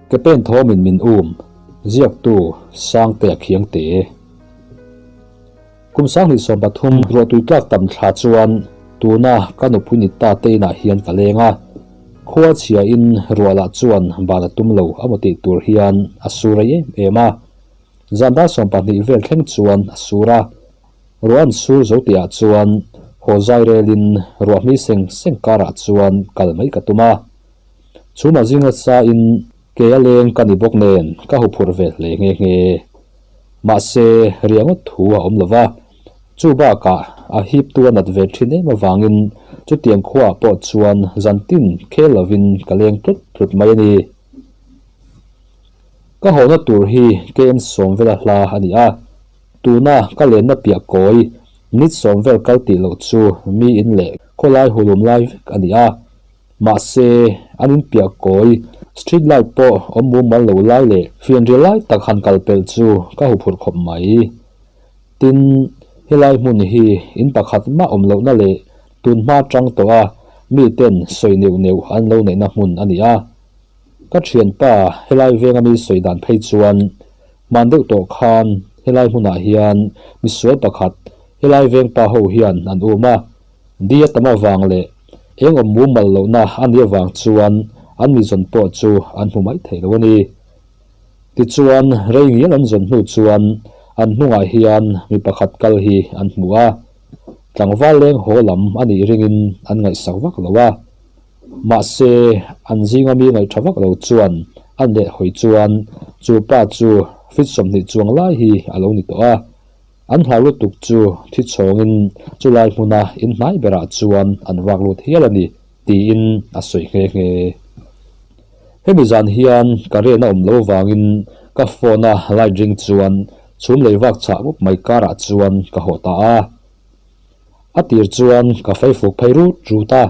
Ke pen thawmin min um, ziaktu Sangtea Khiangte. Kum 2013 ruahtui tlak tam thla chuan tuna ka nupui ni ta te inah hian ka leng a. Khua chhia in ruah lah chuan ban a tum lo amaw tih tur hian a sur rei em em a. Zan dar 20 vel thleng chuan a sur a. Ruah an sur zo tihah chuan haw zai relin ruah hmi seng seng karah chuan kal mai ka tum a. Chhuma zinga sa in ke a leng ka ni bawk nen ka huphurh ve hle nghe nghe. Mahse, riah ngawt thu a awm lo va, chu bakah a hip tu a nat ve thin em avangin chutiang khuaah pawh chuan zantin khel lovin ka leng tlut tlut mai a ni. Ka hawhna tur hi KM 10 vela hla a ni a, tuna ka lenna piah kawi nit 10 vel kal tih loh chu mi in leh khawlai hulum lai vek a ni a. Mahse, an in piah kawi, street light pawh awm mumal lo lai leh fianrial lai tak han kal pelh chu ka huphurh khawp mai. Tin, helai hmun hi in pakhat mah awm lohna leh tun hma tang tawh a miten sawi neuh neuh an lo neihna hmun a ni a. Ka thianpa helai venga mi sawi dan phei chuan hman deuh tawh khan helai hmunah hian misual pakhat helai vengpa ho hian an um a, Di a tam avang leh eng awm mumal lohna a nih avang chuan an mi zawn pawh chu an hmu mai thei lo a ni. Tichuan, rei ngial an zawn hnu chuan an hnungah hian mi pakhat kal hi an hmu a, tlangval leng haw lam a nih ringin an ngaihsak vak lo a. Mahse, an zinga mi ngaihtha vak lo chuan an leh hawi chuan chu pa chu fit 20 chuang lai hi a lo ni tawh a. An hlau lutuk chu thi chhawngin chulai hmuna inhnai berah chuan an vak lut hial a ni, tiin a sawi nghe nghe. Hemi zan hian ka riahna awm lo vangin ka phone a light ring chuan chhum lei vak chhah mup mai karah chuan ka haw ta a. A tir chuan ka fei fuk phei rut rut a,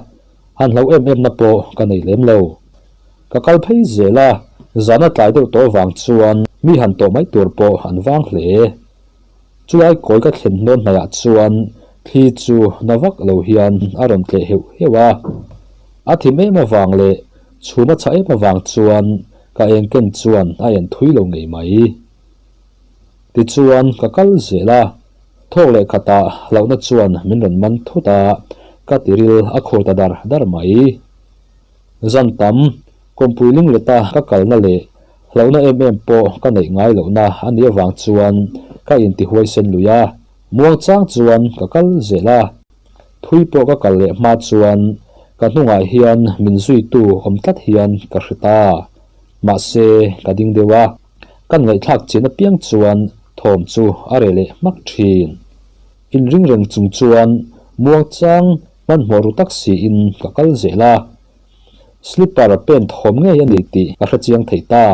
han hlau em em na pawh ka nei lem lo. Ka kal phei zel a, zan a tlai deuh tawh vang chuan mi han tawh mai tur pawh an vang hle. Chulai kawi ka thlen hnawn hnaiah chuan thli chu na vak lo hian a rawn tleh heuh heuh a. A thim em avang leh chhum a chhah em avang chuan ka eng ken chuan a en thui lo ngei mai. Tichuan ka kal zel a, thawk leh khatah hlauhna chuan min rawn man thut a, ka tiril a khur ta dar dar mai. Zan tam, kawmpui ling leta ka kalna leh hlauhna em em pawh ka neih ngai lohna a nih avang chuan ka intihuai sen lui a, muangchang chuan ka kal zel a. Thui pawh ka kal leh hma chuan ka hnungah hian min zuitu awm tlat hian ka hre ta. Mahse, ka ding deuh a, kan ngaihthlak chin apiang chuan thawm chu a reh leh hmak thin. Inring reng chung chuan muangchang hmanhmawh ru tak siin ka kal zel a. Slipper pen thawm ngei a ni tih ka hre chiang thei ta.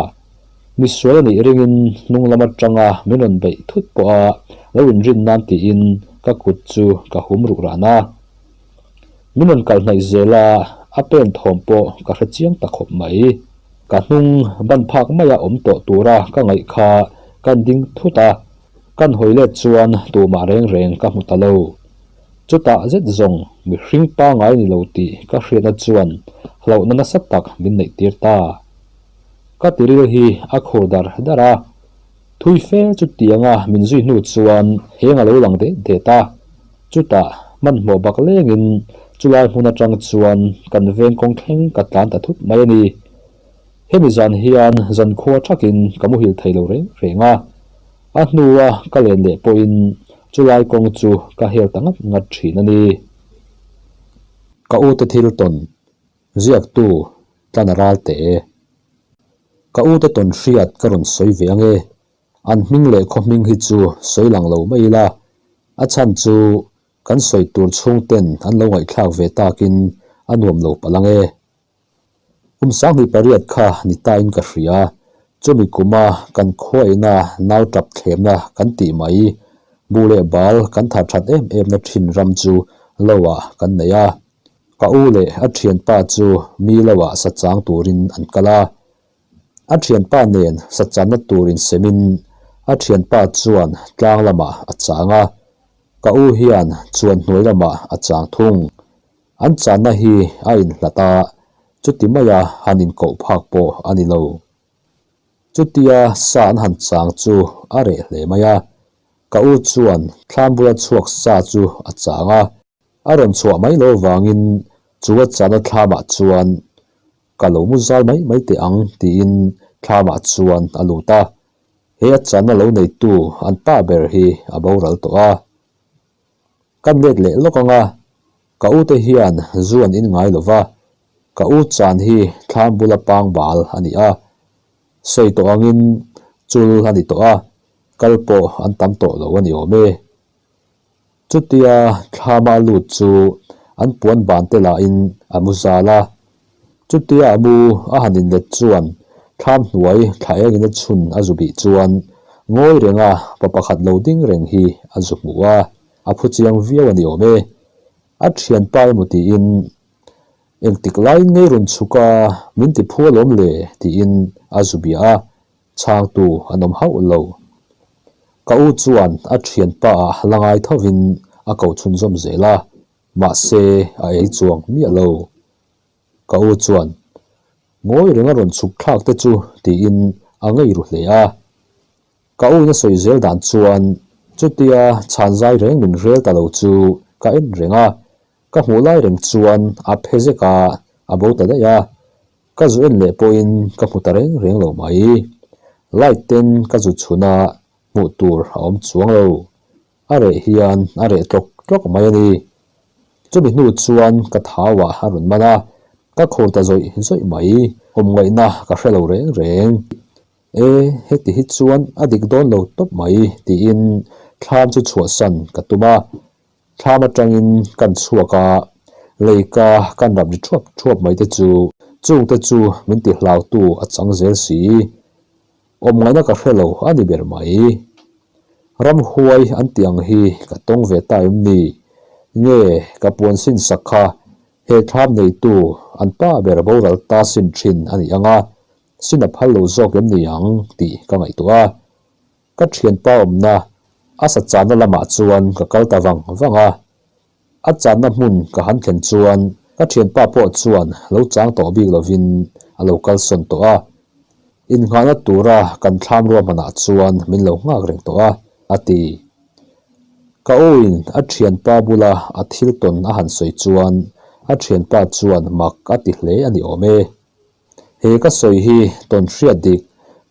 Misual a nih ringin hnung lam atanga min rawn beih thut pawh a lo inrin nan tiin ka kut chu ka hum ruh ran a. Min rawn kal hnaih zel a, a pen thawm pawh ka hre chiang ta khawp mai. Ka hnung ban phak maia awm tawh tura ka ngaih kha kan ding thut a, kan hawi let chuan tumah reng reng ka hmu ta lo. Chutah zet zawng mihring pangai ni lo tih ka hriatna chuan hlauhna nasa tak min neih tir ta. Ka tiril hi a khur dar dar a, thui fe chutianga min zui hnu chuan eng a lo lang det det a, chutah hmanhmawh bak lengin chulai hmun atang chuan kan veng kawng thleng ka tlan ta thut mai a ni. Hemi zan hian zankhua thakin ka muhil thei lo reng reng a. A hnua ka len leh pawhin chulai kawng chu ka hel ta ngat ngat thin a ni. Ka ute thil tawn ziaktu tlan a ral teh e. Ka ute tawn hriat ka rawn sawi ve ange. An hming leh khaw hming hi chu sawi lang lo mai ila. A chhan chu kan sawi tur chhungten an lo ngaihthlak ve takin a nuam lo palh ange. Kum 18 kha ni tain ka hria, chumi kuma kan khuaina nau tap thlemna kan tih mai, bu leh bal kan thar that em em na thin ram chu lo ah kan nei a. Ka u leh a thianpa chu mi lo ah sa chang turin an kal a. A thianpa nen sa channa tur insemin a thianpa chuan tlang lamah a chang a, ka u hian chuan hnuai lamah a chang thung. An channa hi a inhlat a, chuti maia han inkoh phak pawh a ni lo. Chutia sa an han chang chu a reh hle mai a, ka u chuan thlam bula chhuak sa chu a chang a, a rawn chhuah mai lo vangin chu a chana thlamah chuan ka lo mu zal mai mai teh ang tiin thlamah chuan a lut a, he a chana lo neitu an pa ber hi a boral tawh a. Ka let leh lawk ang a, ka u te hian zu an in ngai lo va, ka u chan hi thlam bula pang bal a ni a, sawi tawh angin chul a ni tawh a, kal pawh an tam tawh lo a ni awm e. Chutia thlama lut chu an puan ban te lahin a mu zal a, chutia a mu a han inlet chuan thlam hnuai thla engin a chhun a zu bih chuan ngawi renga pa pakhat lo ding reng hi a zu hmu a, a phu chiang viau a ni awm e. A thianpa emaw tiin engtik laiin ngei rawn chhuk a min ti phu alawm le tiin a zu bia a, Chhangtu an awm hauh lo. Ka u chuan a thianpa ah la ngai thovin a ko chhunzawm zel a, mahse a ei chuang miah lo. Ka u chuan, Ngawi reng a rawn chhuk thlak te chu tiin a ngei ru hle a. Ka u in a sawi zel dan chuan chutia chhan zai reng min rel ta lo chu ka en reng a, ka hmuh lai reng chuan a phe zek a, a bo ta daih a. Ka zu en leh pawhin ka hmu ta reng reng lo mai. Light ten ka zu chhun a, hmuh tur a awm chuang lo. A reh hian a reh tlawk tlawk mai a ni. Chumi hnu chuan ka thau ah a rawn man a, ka khur ta zawih zawih mai. Awm ngaihna ka hre lo reng reng. E, heti hi chuan a dik dawn lo tawp mai tiin thlam chu chhuahsan ka tum a. Thlam atangin kan chhuak a, leika kan rap ri thuap thuap mai te chu chungte chu min ti hlautu a chang zel si. Awm ngaihna ka hre lo a ni ber mai. Ramhuai an tih ang hi ka tawng ve ta em ni? Nge ka puan sin sak kha he thlam neitu an pa ber boral ta sin thin a ni ang a, sin a phal lo zawk em ni ang tih ka ngaihtuah a. Ka thianpa awmna a sa channa lamah chuan ka kal ta vang vang a, a channa hmun ka han thlen chuan ka thianpa pawh chuan lo chang tawh bik lovin a lo kalsawn tawh a, innghahna tura kan thlam ruahmanah chuan min lo nghak reng tawh a, a ti. Ka awin a thianpa bula a thil tawn a han sawi chuan a thianpa chuan mak a ti hle a ni awm e. He ka sawi hi tawn hriat dik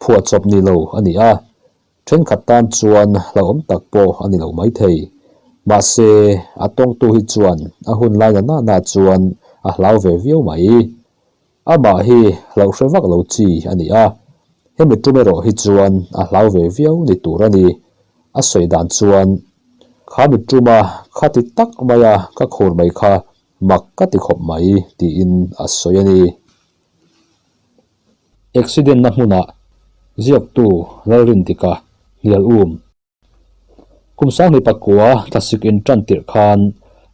phuahchawp ni lo a ni a, thenkhat tan chuan hlauhawm tak pawh a ni lo maithei. Mahse, a tawngtu hi chuan a hun lai na nana chuan a hlau ve viau mai. Amah hi hlauh hre vak lo chi a ni a, hemi tum erawh hi chuan a hlau ve viau ni tur a ni. A sawi dan chuan, Kha mi tuma khati tak maia ka khur mai kha Mak ka ti khawp mai tiin a sawi a ni. Accident na hmunah ziaktu Lalrindika hnial um. Kum sanghnih pakua thlasik in tan tirh khan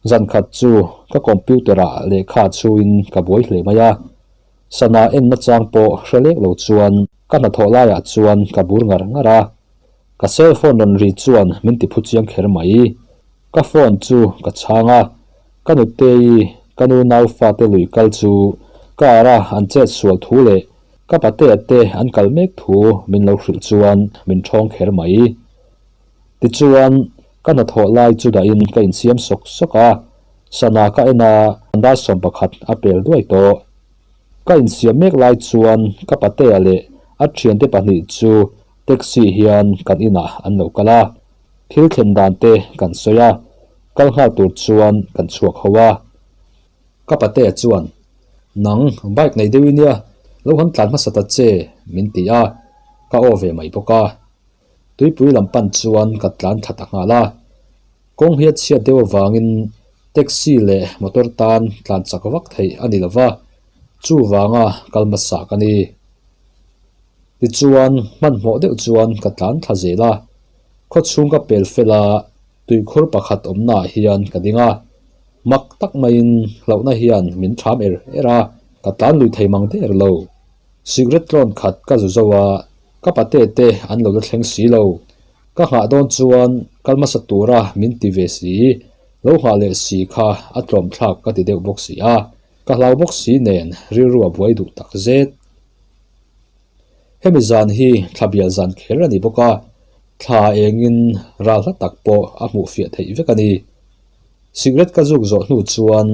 zan khat chu ka computer ah lehkha chhuin ka buai hle mai a. Sana en nachang pawh hre lek lo chuan ka hnathawh laiah chuan ka bur ngar ngar a. Ka cell phone rawn ri chuan min ti phu chiang kher mai. Ka phone chu ka chhang a, ka nutei ka nu nau fate lui kal chu car a an chet sual thu leh ka patea te an kal mek thu min lo hrilh chuan min thawng kher mai. Tichuan ka hnathawh lai chu dahin ka insiam sawk sawk a, sana ka en a dar 11 a pel duai tawh. Ka insiam mek lai chuan ka patea leh a thiante pahnih chu taxi hian kan inah an lo kal a. Thil thlen dan te kan sawi a, kal nghal tur chuan kan chhuak ho a. Ka patea chuan, Nang, bike nei deuh i nia, lo han tlan hmasa ta che, min ti a, ka aw ve mai bawk a. Tuipui lam pan chuan ka tlan thla ta nghal a. Kawng hi a chhiat deuh avangin taxi leh motor tan tlan chak vak theih a ni lo va, chuvanga kal hmasa ka ni. Tichuan, hmanhmawh deuh chuan ka tlan thla zel a, khawchhung ka pel fel a, tuikhur pakhat awmnaah hian ka ding a, mak tak maiin hlauhna hian min thlam er er a, ka tlan lui thei mang der lo. Cigarette tlawn khat ka zu zo a, ka pate te an lo la thleng si lo. Ka nghah dawn chuan kal hmasa tura min ti ve si, lo nghah leh si kha a tlawm thlak ka ti deuh bawk si a, ka hlau bawk si nen rilru a buai duh tak zet. Hemi zan hi thla bial zan kher a ni bawk a, thla engin ral hla tak pawh a hmuh fiah theih vek a ni. Cigarette ka zuk zawh hnu chuan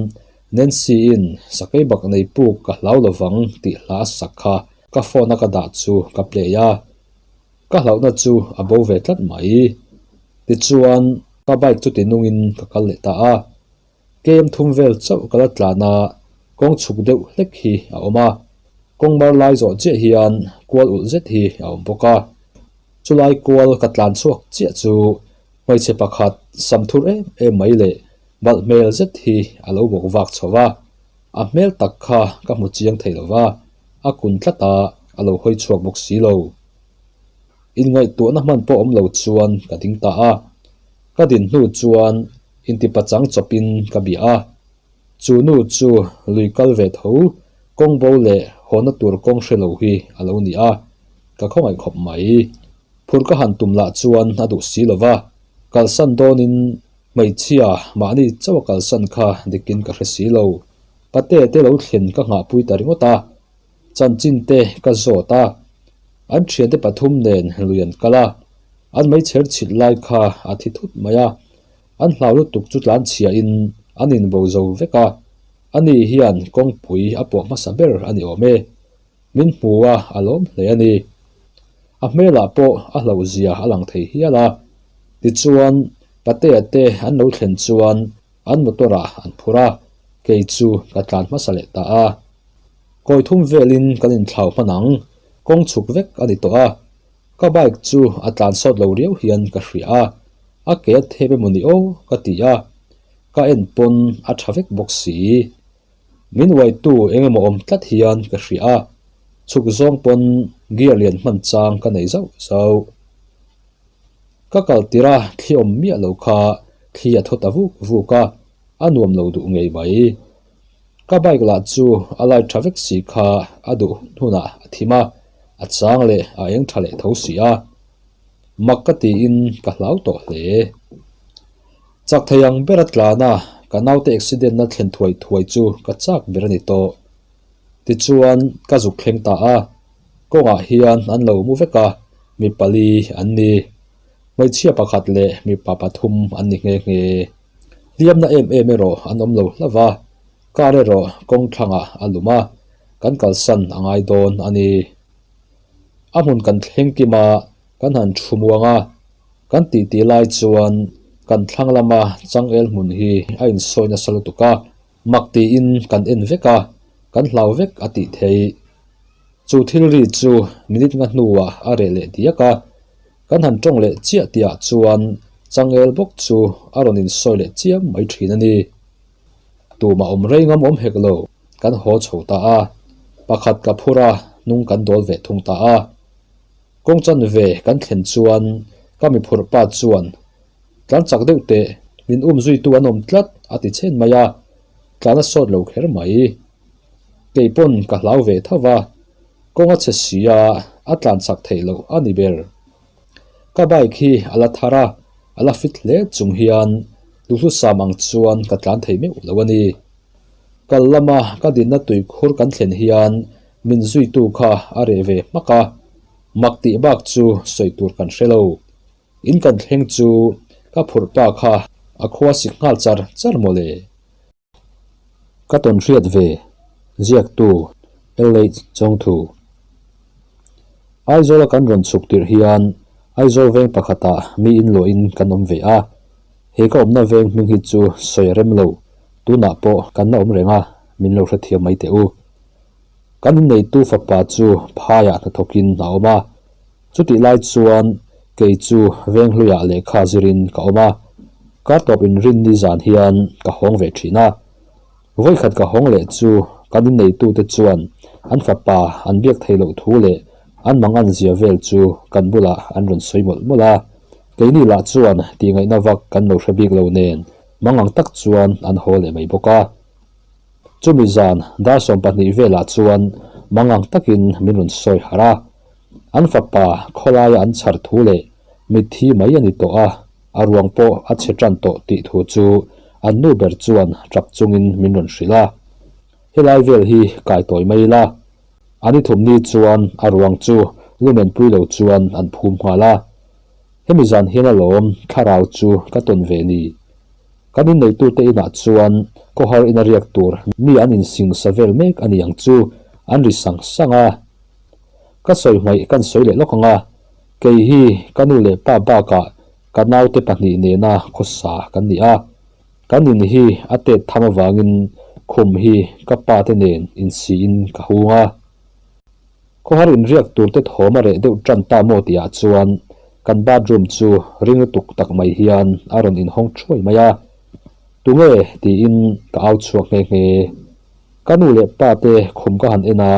Nancy-in sakei bak nei puk ka hlau lovang tih hla a sak kha ka phone a ka dah chu ka play a. Ka hlauhna chu a bo ve tlat mai. Tichuan ka bike chu tinungin ka kal leh ta a. Kem thum vel chauh ka la tlan a, kawng chhuk deuh hlek hi a awm a. Kawng mar lai zawh chiah hian kual ulh zet hi a awm bawk a. Chulai kual ka tlan chhuak chiah chu hmeichhe pakhat sam thur em em mai leh balh hmel zet hi a lo bawk vak chho va. A hmel tak kha ka hmu chiang thei lo va, a kun tlat a, a lo hawi chhuak bawk si lo. Inngaihtuahna hman pawh awm lo chuan ka ding ta a. Ka din hnu chuan intipachang chawpin ka bia a. Chu nu chu lui kal ve tho, kawng bo leh hawna tur kawng hre lo hi a lo ni a, ka khawngaih khawp mai. Phur ka han tum lah chuan a duh si lo va, kalsan dawnin hmeichhia mahni chauh a kalsan kha dikin ka hre si lo. Pate te lo thlen ka nghahpui ta ringawt a, chanchin te ka zawt a, an thiante pathum nen lui an kal a, an meichher chhit lai kha a thi thut mai a, an hlau lutuk chu tlan chhia in an inbo zo vek a, ani hian kawngpui a pawh hmasa ber a ni awm e, min hmu a a lawm hle a ni. A hmelah pawh a hlauh zia a lang thei hial a, tichuan Patea te an lo thlen chuan an motor ah an phur a, kei chu ka tlan hmasa leh ta a. Kawi thum velin kan inthlau hman ang, kawng chhuk vek a ni tawh a. Ka bike chu a tlan sawt lo riau hian ka hria a, a ke a thep emaw ni aw ka ti a, ka en pawn a tha vek bawk si. Min uaitu eng emaw awm tlat hian ka hria a, chhuk zawng pawn gear lian hman chang ka nei zauh zauh. Ka kal tirh a thli awm miah lo kha thli a thaw ta vuk vuk a, a nuam lo duh ngei mai. Ka bike lah chu a light tha vek si kha a duh hun hunah a thim a, a chang leh a eng tha leh tho si a. Mak ka tiin ka hlau tawh hle. Chak thei ang ber a tlan a, ka naute accident na thlen thuai thuai chu ka chak ber a ni tawh. Tichuan ka zuk thleng ta a, kawngah hian an lo mu vek a, mi pali an ni. Hmeichhia pakhat leh mipa pathum an ni nghe nghe. Hliamna em em erawh an awm lo hlauh va, car erawh kawng thlangah a lum a, kan kalsan a ngai dawn a ni. A hmun kan thleng kim a, kan han thu muang a, kan titi lai chuan kan thlang lama changel hmun hi a insawi nasa lutuk a, mak tiin kan en vek a, kan hlau vek a tih theih. Chu thil ri chu minute nga hnuah a reh leh diak a, Kan han tawng leh chiah tihah chuan changel bawk chu a rawn insawi leh chiam mai thin a ni. Tumah awm rei ngam awm hek lo, kan haw chho ta a, pakhat ka phur a, hnung kan dawl ve thung ta a. Kawng chanve kan thlen chuan ka mi phurh pa chuan, Tlan chak deuh teh, min um zuitu an awm tlat a ti chhen mai a, tlan a sawt lo kher mai. Kei pawn ka hlau ve tho va, Kawng a chhe si a, a tlan chak theih loh a ni ber. Ka bike hi a la thar a, a la fit hle chung hian duhthusam ang chuan ka tlan thei meuh lo a ni. Kal lama ka dinna tuikhur kan thlen hian min zuitu kha a reh ve hmak a, mak tih bak chu sawi tur kan hre lo. In kan thleng chu ka phurh pa kha a khua sik nghal char char mawle. Ka tawn hriat ve, ziaktu LH Chawngthu. Aizawla kan rawn chhuk tirh hian Aizawl veng pakhatah mi inluahin kan awm ve a, he ka awmna veng hming hi chu sawi a rem lo, tunah pawh kan la awm reng a, min lo hrethiam mai teh u. Kan inneitu fapa chu phaiah hnathawkin a awm a, Chutih lai chuan kei chu Venghluiah lehkha zirin ka awm a, kar tawp inrinni zan hian ka hawng ve thin a. Vawikhat ka hawng leh chu kan inneitute chuan an fapa an biak theih loh thu leh an mangan zia vel chu kan bulah an rawn sawi mawlh mawlh a. Keini lah chuan tihngaihna vak kan lo hre bik lo nen mangang tak chuan an haw leh mai bawk a. Chumi zan dar 12 velah chuan mangang takin min rawn sawi harh a. An fapa khawlaia an chhar thu leh mitthi mai a ni tawh a, a ruang pawh a chhe tan tawh tih thu chu an nu ber chuan tap chungin min rawn hrilh a. Helai vel hi kai tawi mai ila. A ni thum ni chuan a ruang chu lumen pui lo chuan an phum nghal a. Hemi zan hian alawm thlarau chu ka tawn ve ni. Kan inneitute inah chuan khawhar ina riak tur mi an insingsa vel mek a ni ang chu an ri sang sang a. Ka sawi hmaih kan sawi leh lawk ang a, kei hi ka nu leh pa bakah ka naute pahnih nena khawsa kan ni a. Kan in hi a tet tham avangin khum hi ka pa te nen insiin ka hung a. Khawhar inriak tur te thawm a reh deuh tan ta maw tihah chuan kan bathroom chu ring lutuk tak mai hian a rawn inhawng thuai mai a. Tunge? tiin ka au chhuak nghe nghe. Ka nu leh pa te khum ka han en a,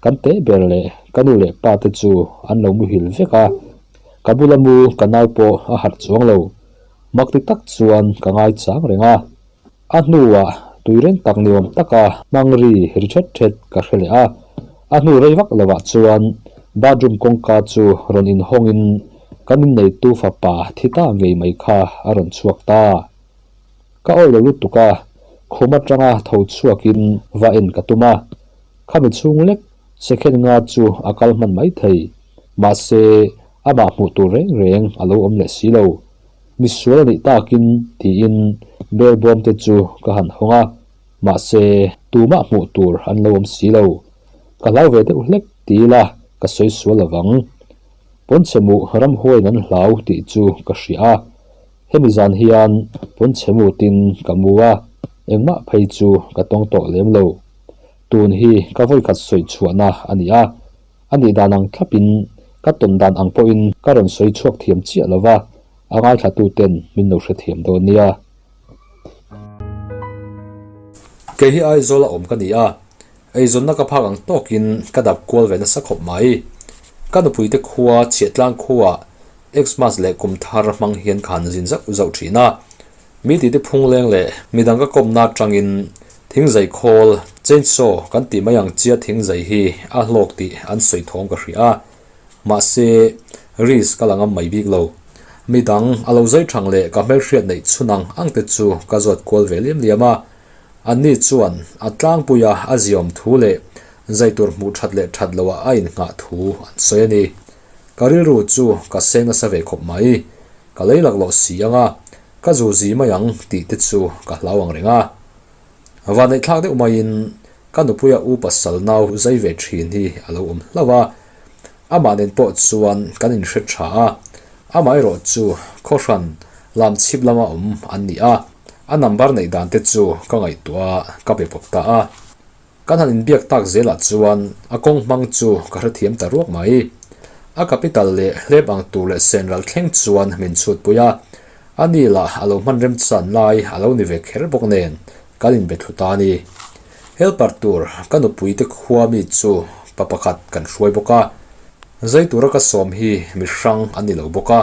kan teh ber leh ka nu leh pa te chu an lo muhil vek a. Ka bula mu ka nau pawh a harh chuang lo. Mak ti tak chuan ka ngai chang reng a. A hnuah tui reng tak ni awm taka hmang ri ri thet thet ka hre leh a. A hnu rei vak lovah chuan bathroom kawngka chu rawn inhawngin kan inneitu fapa thi ta ngei mai kha a rawn chhuak ta. Ka awih lo lutuk a, khum atanga tho chhuakin va en ka tum a. Khami chhung lek second nga chu a kal hman mai thei. Mahse, amah hmuh tur reng reng a lo awm leh si lo. Misual a nih takin tiin bel bawm te chu ka han hawng a, mahse tumah hmuh tur an lo awm si lo. Ka hlau ve deuh hlek ti ila ka sawi sual lovang. Pawnchhe muh ramhuaiin an hlau tih chu ka hria a, hemi zan hian pawnchhe mutin ka mu a, engmah phei chu ka tawng tawh lem lo. Tun hi ka vawikhat sawi chhuahna a ni a. A nih dan ang thlapin, ka tawn dan ang pawhin ka rawn sawi chhuak thiam chiah lo va, a ngaithlatuten min lo hrethiam dawn nia. Kei hi Aizawl a awm ka ni a, eizawnna ka phak ang tawkin ka dap kual ve nasa khawp mai. Ka nupuite khua Chhiahtlang khuaah Xmas leh kum thar hmang hian ka han zin zauh zauh thin a. Mi titi phungleng leh midang ka kawmna atangin thingzai khawl, chainsaw, kan tih mai ang chia thingzai hi a hlawk tih an sawi thawm ka hria a. Mahse, risk ka la ngam mai bik lo. Midang a lo zai thang leh ka hmelhriat neih chhun ang ang te chu ka zawt kual ve liam liam a. Anni chuan a tlangpuia a ziawm thu leh zai tur hmuh that leh that loah a innghah thu an sawi a ni. Ka rilru chu ka seng nasa ve khawp mai. Ka lei laklawh si ang a, ka zu zi mai ang tih te chu ka hlau ang reng a. Vanneihthlak deuh maiin ka nupuia u pasal nau zai ve thin hi a lo awm hlauh a, amah nen pawh chuan kan inhre tha a, amaherawh chu khawhran lam chhip lama awm an ni a, a number neih dan te chu ka ngaihtuah a, ka pe pawp ta a. Kan han inbiak tak zelah chuan a kawng hmang chu ka hrethiam ta ruak mai. A capital leh hlep ang tur leh senral thleng chuan min chhutpui a, a ni lah a lo hman remchan lai a lo ni ve kher bawk nen kan inbe thlu ta a ni. Helper tur ka nupui te khua mi chu pa pakhat kan hruai bawk a, zai tura ka sawm hi mi hrang a ni lo bawk a,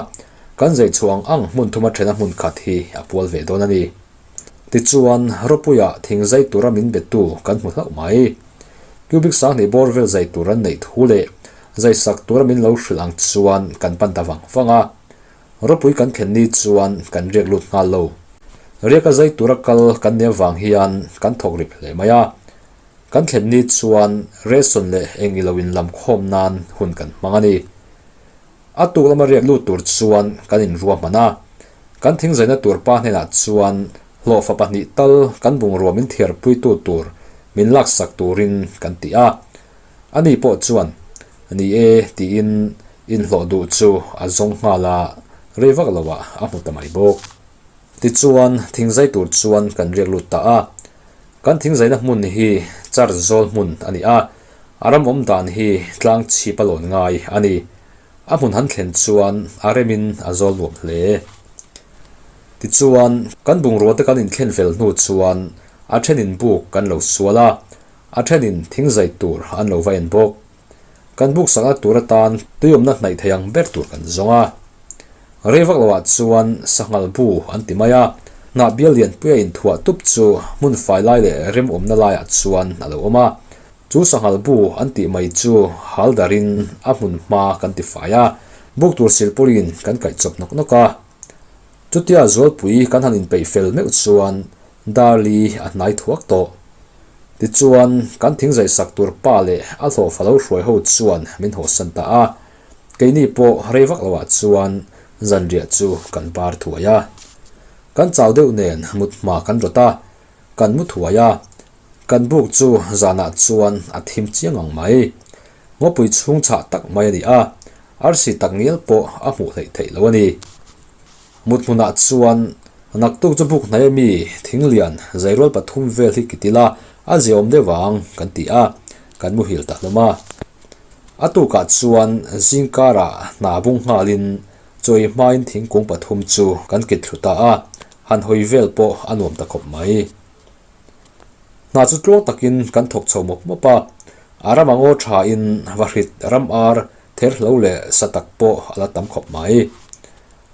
kan zai chhuah ang ang hmun thuma thena hmun khat hi a pual ve dawn a ni. Tichuan, Ropuia thing zai tura min betu kan hmu hlauh mai. Cubic sanghnih bawr vel zai tur an neih thu leh zai sak tura min lo hrilh ang chuan kan pan ta vang vang a. Ropui kan thlen ni chuan kan riak lut nghal lo. Riaka zai tura kal kan nia vang hian kan thawk rip hle mai a. Kan thlen ni chuan ration leh eng ilo inlam khawm nan hun kan hmang a ni. A tuk lama riak lut tur chuan kan inruahman a, kan thingzaina tur pa hnenah chuan hlawhfa pahnih tal kan bungrua min thiarpuitu tur min laksak turin kan ti a. Ani pawh chuan, Ni e, tiin inhlawh duh chu a zawng nghal a, rei vak loah a hmu ta mai bawk. Tichuan, thingzai tur chuan kan riak lut ta a. Kan thingzaina hmun hi church zawl hmun a ni a, a ram awm dan hi tlang chhip a lawn ngai a ni. A hmun han thlen chuan a remin a zawl nuam hle. Tichuan, kan bungrua te kan inthlen fel hnu chuan a thenin buk kan lo sual a, a thenin thingzai tur an lo va en bawk. Kan buk sakna tur atan tuiawmna hnaih thei ang ber tur kan zawng a. Rei vak loah chuan sanghal bu an ti mai a, hnah bial lianpuia inthuah tup chu hmun fai lai leh remawmna laiah chuan a lo awm a. Chu sanghal bu an tih mai chu hal darin a hmun hma kan ti fai a, buk tur silpawlin kan kaih chawp nawk nawk a. Chutia Zualpui kan han inpeih fel meuh chuan Darli a hnai thuak tawh. Tichuan, kan thingzaih sak tur pa leh a hlawhfa lo hruai ho chuan min hawsan ta a. Keini pawh rei vak loah chuan zanriah chu kan bar thuai a. Kan chau deuh nen mut hma kan rawt a, kan mu thuai a. Kan buk chu zanah chuan a thim chiang ang mai. Ngawpui chhung chhah tak mai a ni a, arsi tak ngial pawh a hmuh hleih theih lo a ni. Mut hmunah chuan naktuk chu buk hnai ami thinglian zairual pathum vel hi kit ila a ziaawm deuh vang kan ti a, kan muhil ta hlawm a. A tukah chuan zingkarah hna bung nghalin chawi hmain thingkung pathum chu kan kit thlu ta a, han hawi vel pawh a nuam ta khawp mai. Hna chu tluang takin kan thawk chho mawp mawp a, a ram a ngaw thain vahrit ram ar therhlo leh sa tak pawh a la tam khawp mai.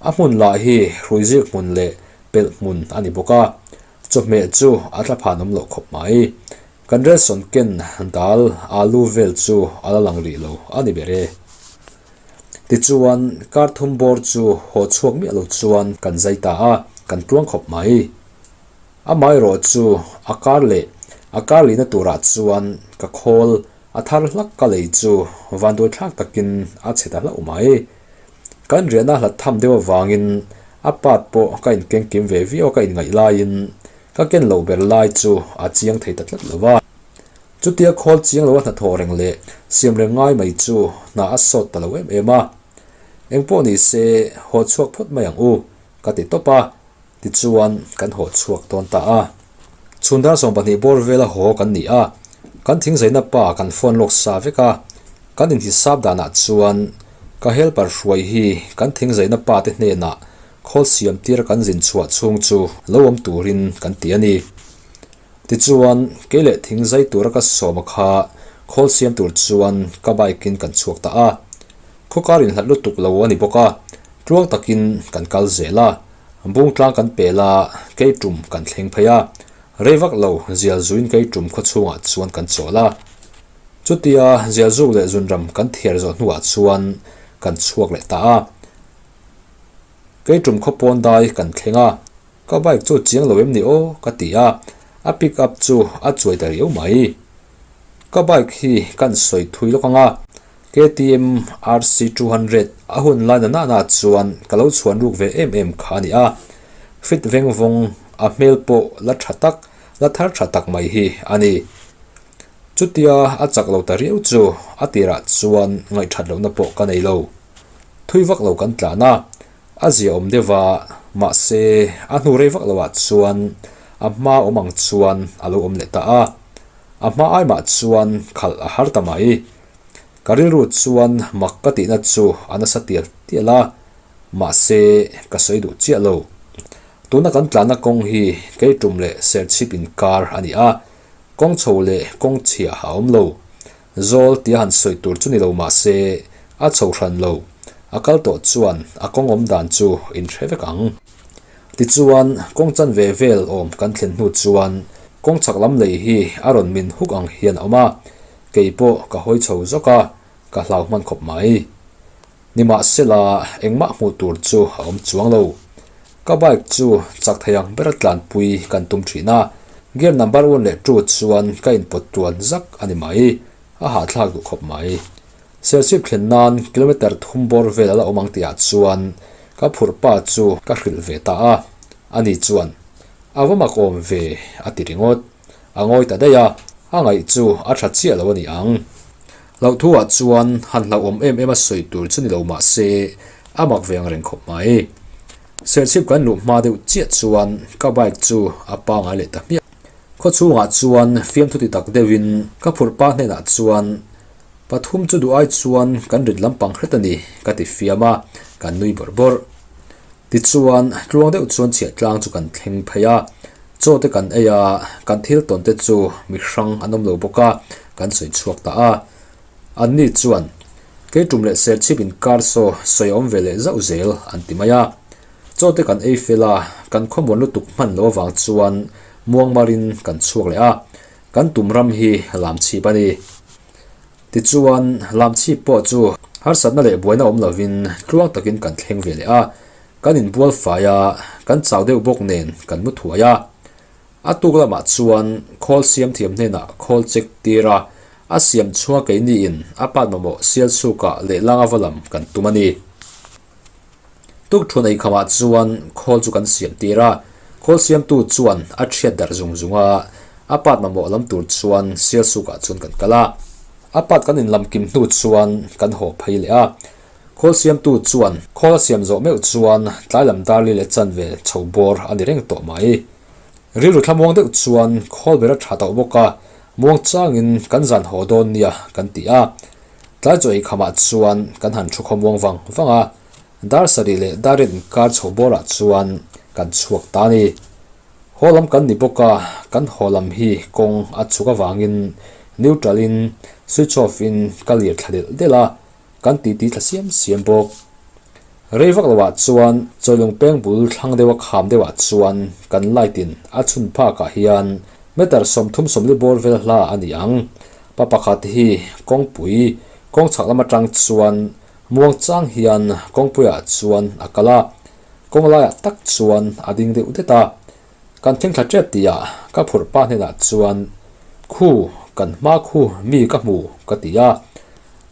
A hmun lah hi hruizik hmun leh pelh hmun a ni bawk a, chawhmeh chu a tla phan awm loh khawp mai. Kan relsawn ken dal alu vel chu a la lang rih lo a ni ber e. Tichuan, kar thum bawr chu haw chhuak miah lo chuan kan zai ta a, kan tluang khawp mai. Amaherawh chu a kar leh a kar lihna turah chuan ka khawl a thar hlak ka lei chu vanduai thlak takin a chhe ta hlauh mai. Kan riahna hlat tham deuh avangin a part pawh ka inkeng kim ve viau a ka inngaih laiin ka ken loh ber lai chu a chiang thei ta tlat lo va. Chutia khawl chiang loa hnathawh reng leh siam reng ngai mai chu hna a sawt ta lo em em a. Engpawh ni se haw chhuak phawt mai ang u ka ti tawp a. Tichuan, kan haw chhuak dawn ta a. Chhun dar 20 bawr vela haw kan ni a, kan thingzaina pa kan phone lawk sa vek a. Kan inhisap danah chuan ka helper hruai hi kan thingzaina pa te hnenah khawl siam tir kan zin chhuah chhung chu lo awm turin kan ti a ni. Tichuan, kei leh thingzai tura ka sawma kha khawl siam tur chuan ka bike in kan chhuak ta a. Khawkar inhlat lutuk lo a ni bawk a, tluang takin kan kal zel a. Bung tlang kan pel a, kei tum kan thleng phei a. Rei vak lo zial zuin kei tum khaw chhungah chuan kan chawl a. Chutia zial zuk leh zunram kan thiar zawh hnuah chuan kan chhuak leh ta a. Kei tum khaw pawn dai kan thleng a, ka bike chu chiang lo em ni aw ka ti a, a pick up chu a chuai ta riau mai. Ka bike hi kan sawi thui lawk ang a, KTM RC 200 a hun lai na nana chuan ka lo chhuan ruk ve em em kha a ni a. Fit veng vawng a hmel pawh la tha tak, la thar tha tak mai hi a ni. Chutia a chak lo ta riau chu a tirah chuan ngaihthat lohna pawh ka nei lo. Thui vak lo kan tlan a, a zia awm deuh a, mahse a hnu rei vak loah chuan a hma awm ang chuan a lo awm leh ta a. A hma ai mah chuan khalh a har ta mai. Ka rilru chuan mak ka tihna chu a nasa tial tial a, mahse ka sawi duh chiah lo. Tuna kan tlanna kawng hi keitum leh serchhip inkar a ni a, kawng chho leh kawng chhia a awm lo. Zawl tia han sawi tur chu ni lo mahse a chho hran lo. A kal tawh chuan a kawng awm dan chu inhre vek ang. Tichuan, kawng chanve vel awm kan thlen hnu chuan kawng chhak lam lei hi a rawn min huk ang hian a awm a, kei pawh ka hawi chho zawk a, ka hlau hman khawp mai. Nimahsela, engmah hmuh tur chu a awm chuang lo. Ka bike chu chak thei ang bera tlanpui kan tum thin a, gear number one leh two chuan ka inpawt tuan zak a ni mai, a hahthlak duh khawp mai. Serchhip thlen nan kilometre thum bawr vel a la awm ang tihah chuan ka phurh pa chu ka hrilh ve ta a, ani chuan, A va mak awm ve, a ti ringawt. A ngawi ta daih a, a ngaih chu a tha chiah lo a ni ang. Hlauhthuah chuan han hlauhawm em em a sawi tur chu ni lo mah se a mak ve ang reng khawp mai. Serchhip kan luh hma deuh chiah chuan ka bike chu a pangai leh ta hmiah. Khaw chhungah chuan fiamthu ti tak deuhin ka phurh pa hnenah chuan pathum chu duh ai chuan kan rit lampang hret a ni ka ti fiam a, kan nui bawrh bawrh. Tichuan, tluang deuh chuan chhiah tlang chu kan thleng phei a, chaw te kan ei a, kan thil tawn te chu mi hrang an awm lo bawk a, kan sawi chhuak ta a. Anni chuan, Kei tum leh serchhip inkar saw sawi a awm ve leh zauh zel, an ti mai a. Chaw te kan ei fel a, kan khawmuan lutuk hman lo avang chuan muangmarin kan chhuak leh a, kan tum ram hi lamchhip a ni. Tichuan, Lamchhip pawh chu harsatna leh buaina awm lovin tluang takin kan thleng ve leh a, kan inbual fai a, kan chau deuh bawk nen kan mu thuai a. A tuk lamah chuan khawl siam thiam hnenah khawl check tir a, A siam chhunga keini in a part mamawh sial chhukah lehlang a va lam kan tum a ni. Tuk thu nei khamah chuan khawl chu kan siam tir a, khawl siamtu chuan a thiat darh zung zung a, a part mamawh lam tur chuan sial chhukah chuan kan kal a. A part kan inlam kim hnu chuan kan haw phei leh a, khawl siamtu chuan khawl a siam zawh meuh chuan tlai lam dar li leh chanve chho bawr a ni reng tawh mai. Rilru thlamuang deuh chuan khawl ber a tha tawh bawk a, muang changin kan zan haw dawn nia kan ti a. Tlai chaw ei khamah chuan kan han thu khawmuang vang vang a, dar sarih leh dar riat inkar chho bawrah chuan kan chhuak ta a ni. Haw lam kan ni bawk a, kan haw lam hi kawng a chhuk avangin neutral in switch off in ka lir thla delh delh a, kan titi thla siam siam bawk. Rei vak loah chuan Chawilung peng bul thlang deuha kham deuhah chuan kan light in a chhun phakah hian meter 30 bawr vel hla a ni ang. Pa pakhat hi kawngpui kawng chhak lam atang chuan muang chang hian kawngpuiah chuan a kal a, kawng laiah tak chuan a ding deuh det a. Kan thleng thla tep tihah ka phurh pa hnenah chuan, Khu, kan hma khu mi ka hmu, ka ti a.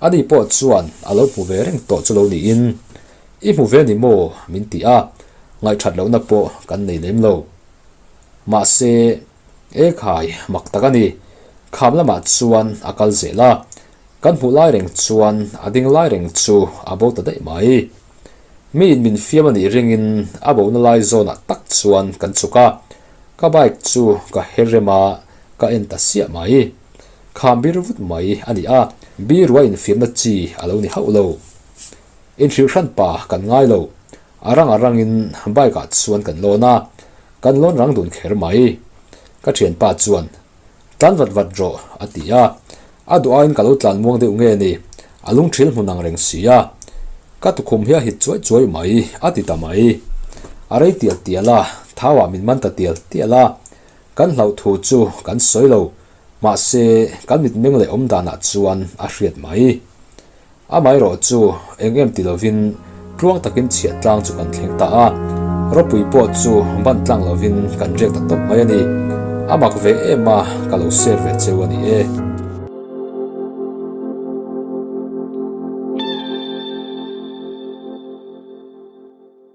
Ani pawh chuan a lo hmu ve reng tawh chu lo niin, I hmu ve ni maw? min ti a, ngaihthat lohna pawh kan nei lem lo. Mahse, e khai, mak tak a ni. Kham lamah chuan a kal zel a, kan hmuh lai reng chuan a ding lai reng chu a bo ta daih mai. Mi in min fiam a nih ringin a bohna lai zawnah tak chuan kan chhuk a, ka bike chu ka her rem a, ka en ta siah mai. Kham bir vut mai a ni a, biru a infiamna chi a lo ni hauh lo. Inhrilh hran pa kan ngai lo, a rang a rangin bike ah chuan kan lawn a, kan lawn rang dun kher mai. Ka thianpa chuan Tlan vat vat rawh, a ti a. A duh aiin ka lo tlan muang deuh nge ni? A lungthil hmun ang reng si a. Ka tukhum hi a hit chuai chuai mai, a ti ta mai. A rei tial tial a, thauah min man ta tial tial a. Kan hlauh thu chu kan sawi lo, mahse kan mitmeng leh awm danah chuan a hriat mai. Amaherawh chu eng em ti lovin tluang takin chhiah tlang chu kan thleng ta a, ropui pawh chu ban tlang lovin kan riak ta tawp mai a ni. A mak ve em a, ka lo share ve cheu a ni e.